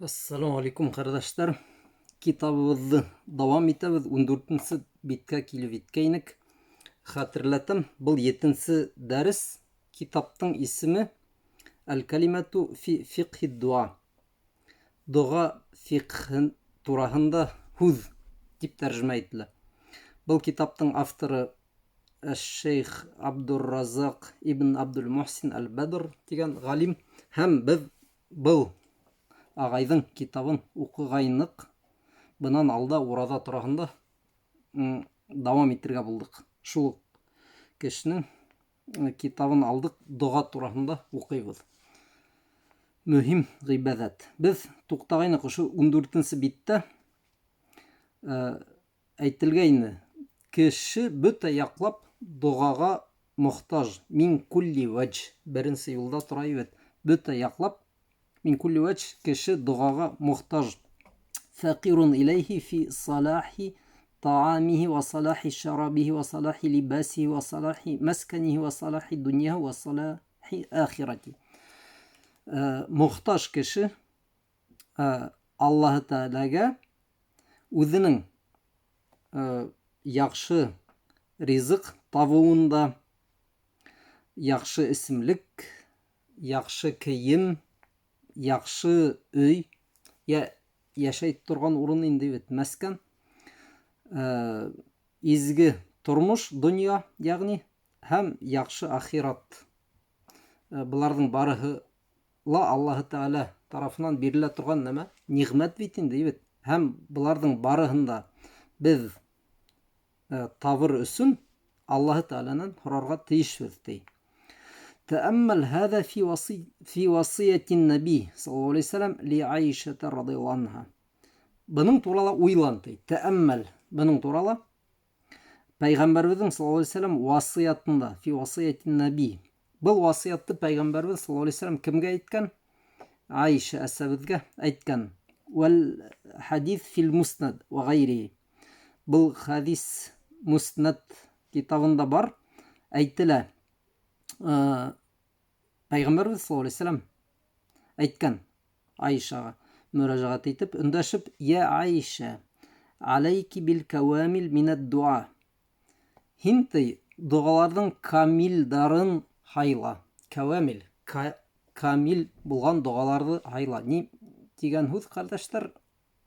Ассаламу алейкум, ҡәрҙәштәр. Китабыбыҙҙы дауам итәбеҙ. 14-нсе биткә килеп еткәйнек. Хәтерләтәм, был 7-нсе дәрес. Китаптың исеме Әл-калимату фи фиқхи дуа. Доға фиқхы тураһында һүҙ дип тәржемә ителә. Был китаптың авторы Әш-шейх Абдурразаҡ ибн Абдул-Мухсин Әл-Бәдр тигән ғалим һәм беҙ был ағайҙың китабын уҡығайныҡ. Бынан алда ураҙа тураһында дауам итергә булдыҡ. Шул уҡ кешенең китабын алдыҡ, доға тураһында уҡыйбыҙ. Мөһим ғибәҙәт. Беҙ туҡтағайныҡ ошо 14-нсе биттә әйтелгәйне. Кеше бөтә яҡлап доғаға мохтаж. Мин кулли вәдж. Беренсе юлда тора бит. Бөтә яҡлап мин кулли вәдж кеше доғаға мохтаж. Фәҡирун иләйһи фи салахи таамихи ва салахи шарабихи ва салахи либасихи ва салахи мәскәнихи ва салахи дуньяхи ва салахи ахирати. Мохтаж кеше Аллаһы Тәғәләгә үҙенең яҡшы ризыҡ табыуында, яҡшы эсемлек, яҡшы кейем, яҡшы өй, йә йәшәй торған урын инде бит, мәскән, изге тормош, донъя, ягъни, һәм яҡшы ахират. Быларҙың барыһы ла Аллаһы Тәғәлә тарафынан бирелә торған нәмә, ниғмәт бит инде, бит. Һәм быларҙың барыһын да беҙ табыр өсөн Аллаһы Тәғәләнән һорарға тейешбеҙ, ти. Тәәммәл һәҙә фи васи фи васиятин наби саллаллаһу алейһи вәсәләм ли Аишә радыяллаһу анһа. Бының турала уйлан, ти. Тәәммәл бының турала Пәйғәмбәребеҙҙең саллаллаһу алейһи вәсәләм васыятында, фи васиятин наби. Был васыятты пәйғәмбәребеҙ саллаллаһу алейһи вәсәләм кемгә әйткән? Аиша әсәбеҙгә әйткән. Вәл хадис фил муснад ва гайри. Был хадис Муснад китабында бар. Әйтелә. Пәйғәмбәребеҙ саллаллаһу алейһи вәсәләм әйткән Аишаға мөрәжәғәт итеп, өндәшеп: "Йә Аиша, алейки бил кәвамил минәд дуа." Һин ти доғаларҙың камилдарын һайла. Кәвамил, камил булған доғаларҙы һайла. Ни тигән һүҙ, ҡәрҙәштәр?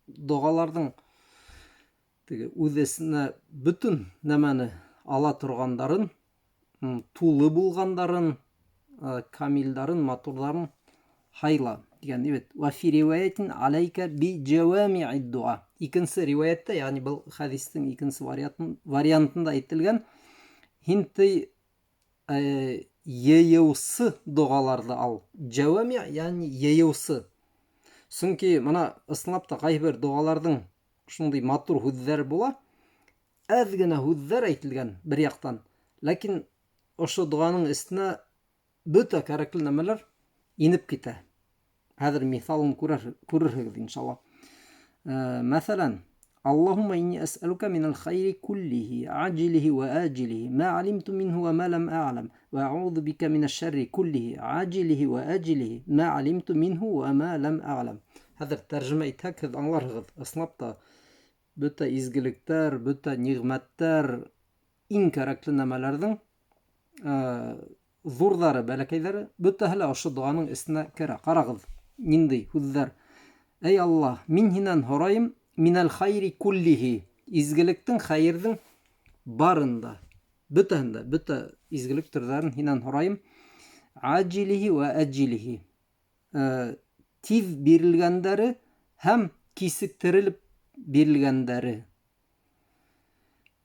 Доғаларҙың теге үҙ эсенә бөтөн нәмәне ала торғандарын, тулы булғандарын, камилдарын, матурҙарын һайла тигән бит. Ва фи риваятин алейка би джавами'ид дуа. Икенсе риваяттә, ягъни был хәдистең икенсе вариантында әйтелгән, һин ти йыйыусы доғаларҙы ал. Джавами, ягъни йыйыусы. Сөнки мына ысынлап та ҡайһы бер доғаларҙың шундай матур һүҙҙәре була. Әҙ генә һүҙҙәр әйтелгән бер яҡтан, ләкин ошо доғаның эсенә бөтә кәрәкле нәмәләр инеп китә. Хәҙер миҫалын күрерһегеҙ, иншалла. Мәҫәлән, Аллаһумма инни әсәлүкә минәл хайри куллихи, ажилихи ва ажилихи, ма алимту минһу ва ма лам а'лам, ва а'узу бика минәш шәрри куллихи, ажилихи ва ажилихи, ма алимту минһу ва ма лам а'лам. Хәҙер тәржемә итһәк, һеҙ аңларһығыҙ. Ысынлап та, бөтә изгелектәр, бөтә ниғмәттәр, иң кәрәкле нәмәләрҙең ҙурҙары, бәләкәйҙәре, бөтәһе лә ошо доғаның эсенә керә. Ҡарағыҙ, ниндәй һүҙҙәр. Эй Аллаһ, мин һинән һорайым, минәл хайри куллихи, изгелектең, хәйерҙең барын да, бөтәһен дә, бөтә изгелек төрҙәрен һинән һорайым. Ажилихи вә әджилихи. Тиҙ бирелгәндәре һәм кисектерелеп бирелгәндәре.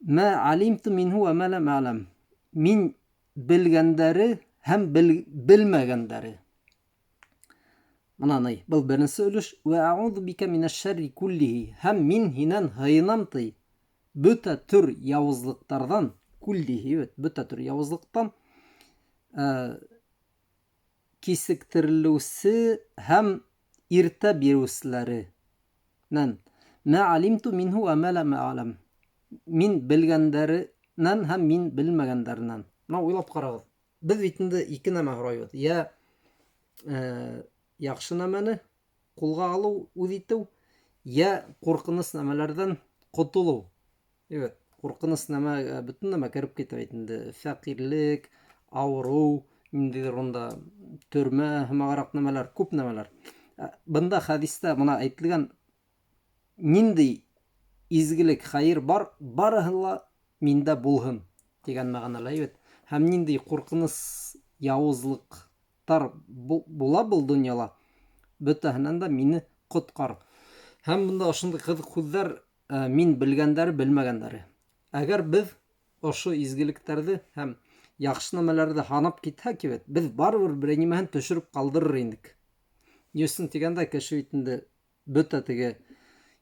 Мә алимту минһу вә мә ләм әгъләм. Мин белгәндәре һәм белмәгәндәре. Мына ни, был беренсе өлөш. Вә әғуҙу бикә минәш шәрри куллихи. Һәм мин һинән һыйынам ти. Бөтә төр яуызлыҡтарҙан, куллихи бит, бөтә төр яуызлыҡтан кисектерелеүсе һәм иртә биреүселәренән. Мә алимту минһу вә мә ләм әгъләм. Мин белгәндәренән һәм мин белмәгәндәренән. Мына уйлап ҡарағыҙ. Беҙ бит инде ике нәмә һорайбыҙ. Йә яҡшы нәмәне, ҡулға алыу, үҙ итеү, йә ҡурҡыныс нәмәләрҙән ҡотолоу. Evet, ҡурҡыныс нәмә, бөтөн нәмә кереп китә бит инде. Фәҡирлек, ауырыу, ниндәйҙер унда төрмә һымағыраҡ нәмәләр, күп нәмәләр. Бында хәдистә бына әйтелгән ниндәй изгелек, хәйер бар, барыһы ла миндә булһын тигән мәғәнәлә бит. Һәм ниндәй ҡурҡыныс яуызлыҡтар була был донъяла, бөтәһенән дә мине ҡотҡар. Һәм бында ошондай ҡыҙыҡ һүҙҙәр, мин белгәндәре, белмәгәндәре. Әгәр беҙ ошо изгелектәрҙе һәм яҡшы нәмәләрҙе һанап китһәк бит, беҙ барыбер берәй нимәһен төшөрөп ҡалдырыр инек. Ни өсөн тигәндә, кеше бит инде бөтә теге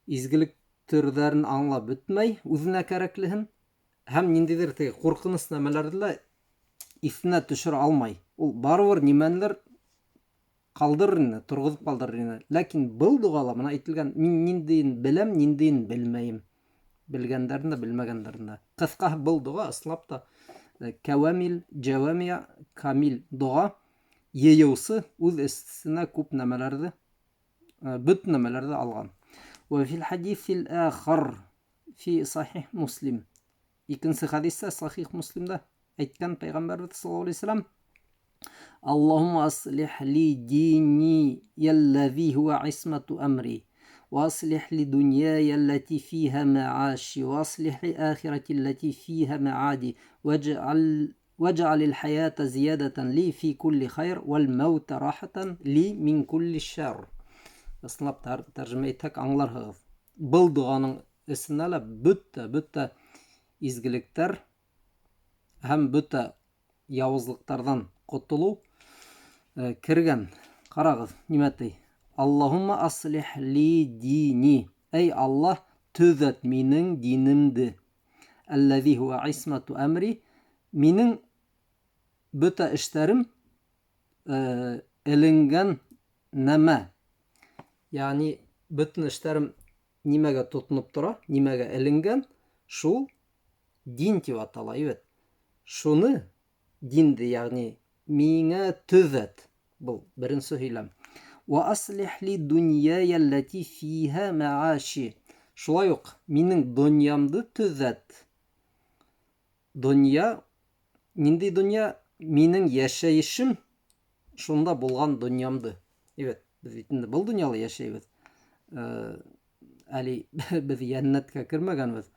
изгелек төрҙәрен аңлап бөтмәй, үҙенә кәрәклеһен, һәм ниндәйҙер теге ҡурҡыныс нәмәләрҙе лә иҫенә төшөрә алмай. Ул барыбер нимәнелер ҡалдырыр ине, торғоҙоп ҡалдырыр ине. Ләкин был доғала бына әйтелгән, мин ниндәйен беләм, ниндәйен белмәйем. Белгәндәрен дә, белмәгәндәрен дә. Ҡыҫҡаһы, был доға ысынлап та кәүәмил, джәүәмиә, камил доға, йыйыусы, үҙ эсенә күп нәмәләрҙе, бөтөн нәмәләрҙе алған. Вә фил хадисил ахар фи сахих Муслим. Икенсе хәдистә сахих Муслимда әйткән пәйғәмбәрбеҙ саллаллаһу алейһи вәсәләм: Аллаһумма аслих ли дини яллази хуа исмату амри ва аслих ли дуньяя аллати фиха мааши ва аслих ли ахирати аллати фиха маади واجعل الحياة زيادة لي في كل خير والموت راحة لي من كل شر. Ысынлап тәржемә итһәк аңларһығыҙ. Был доғаның эсенә лә бөтә изгелектәр һәм бөтә яуызлыҡтарҙан ҡотолоу кергән. Ҡарағыҙ, нимә ти? Аллаһумма аслих ли дини. Эй Аллаһ, төҙәт минең динемде. Аллази хуа исмату амри. Минең бөтә эштәрем эленгән нәмә. Ягъни бөтөн эштәрем нимәгә тотоноп тора, нимәгә эленгән, шул дин тип атала, бит. Шуны динде, ягъни миңә төҙәт. Был беренсе һөйләм. Ва аслих ли дуньяя аллати фиха мааши. Шулай уҡ минең донъямды төҙәт. Донъя, ниндәй донъя? Минең йәшәйешем шунда булған донъямды. Evet, беҙ бит инде был донъяла йәшәйбеҙ. Әле беҙ йәннәткә кермәгәнбеҙ.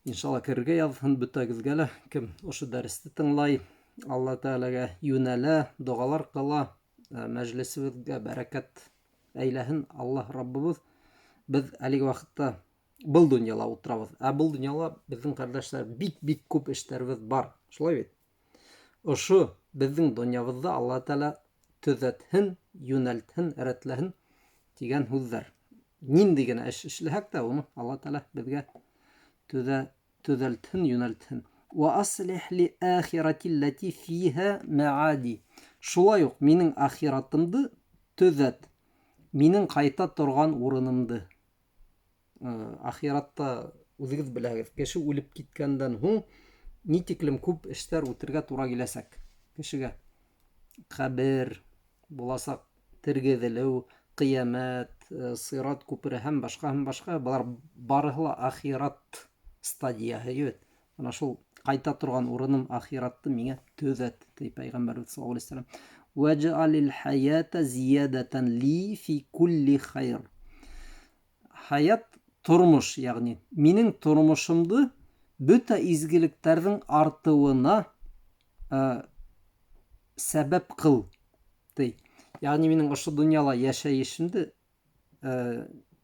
Иншалла керергә яҙһын бөтәгеҙгә лә. Кем ошо дәресте тыңлай, Алла Тәғәләгә йүнәлә, доғалар ҡыла, мәжлесебеҙгә бәрәкәт әйләһен Аллаһ Раббыбыҙ. Беҙ әлеге ваҡытта был донъяла ултырабыҙ. Ә был донъяла беҙҙең ҡәрҙәштәр бик-бик күп эштәребеҙ бар. Шулай бит? Ошо беҙҙең донъябыҙҙы Алла Тәғәлә төҙәтһен, йүнәлтһен, рәтләһен тигән һүҙҙәр. Ниндәй генә эш эшләһәк тә, уны Алла Тәғәлә беҙгә төҙәлтһен, йүнәлтһен. Ва аслих ли ахирати аллати фиха маади. Шулай уҡ минең ахиратымды төҙәт. Минең ҡайта торған урынымды. Ахиратта үҙегеҙ беләһегеҙ, кеше үлеп киткәндән һуң ни тиклем күп эштәр үтергә тура киләсәк кешегә. Ҡәбер, буласаҡ тергеҙелеү, ҡиәмәт, сират күпере һәм башҡа, һәм башҡа. Былар барыһы ла ахират стадияһы бит. Бына шул ҡайта торған урыным ахиратты миңә төҙәт, ти пәйғәмбәрбеҙ саллаллаһу алейһи вәсәләм. Вәжғәлил хаята зиядатан ли фи кулли хайр. Хаят тормош, ягъни минең тормошомдо бөтә изгелектәрҙең артыуына сәбәп ҡыл, ти. Ягъни минең ошо донъяла йәшәйешемде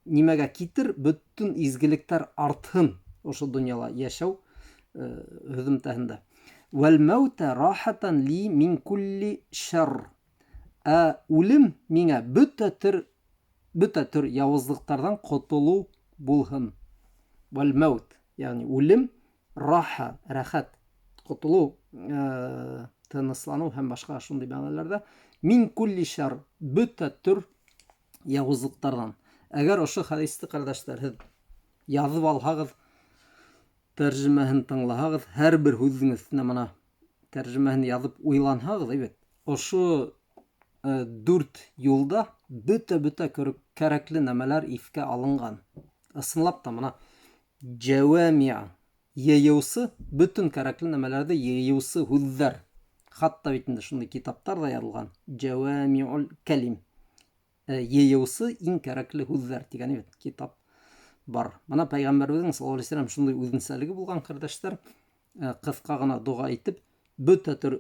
нимәгә китер, бөтөн изгелектәр артһын ошо донъяла йәшәү һөҙөмтәһендә. Вәл мәүтә рахатан ли мин кулли шәр. Ә үлем миңә бөтә төр яуызлыҡтарҙан ҡотолоу булһын. Вәл мәүт, ягъни үлем, раха, рәхәт, ҡотолоу, тынысланыу һәм башҡа шундай мәғәнәләрҙә. Мин кулли шәр, бөтә төр яуызлыҡтарҙан. Әгәр ошо хәдисте, ҡәрҙәштәр, һеҙ яҙып алһағыҙ, тәржемәһен тыңлаһағыҙ, һәр бер һүҙҙең өҫтөнә мына тәржемәһен яҙып уйланһағыҙ, әйбәт. Ошо дүрт юлда Бөтә-бөтә кәрәкле нәмәләр иҫкә алынған. Ысынлап та мына җәвәмиә йыйыусы, бөтөн кәрәкле нәмәләрҙе йыйыусы һүҙҙәр. Хатта бит инде шундай китаптар ҙа яҙылған. Җәвәмиул кәлим. Йыйыусы иң кәрәкле һүҙҙәр тигән бит китап бар. Мына пәйғәмбәребеҙҙең саллаллаһу алейһи вәсәлләм шундай үҙенсәлеге булған, ҡәрҙәштәр, ҡыҫҡа ғына доға итеп, бөтә төр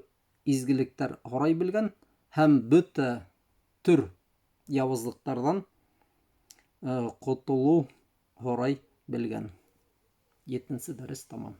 изгелектәр һорай белгән һәм бөтә төр яуызлыҡтарҙан ҡотолоу һорай белгән. Етенсе дәрес тамам.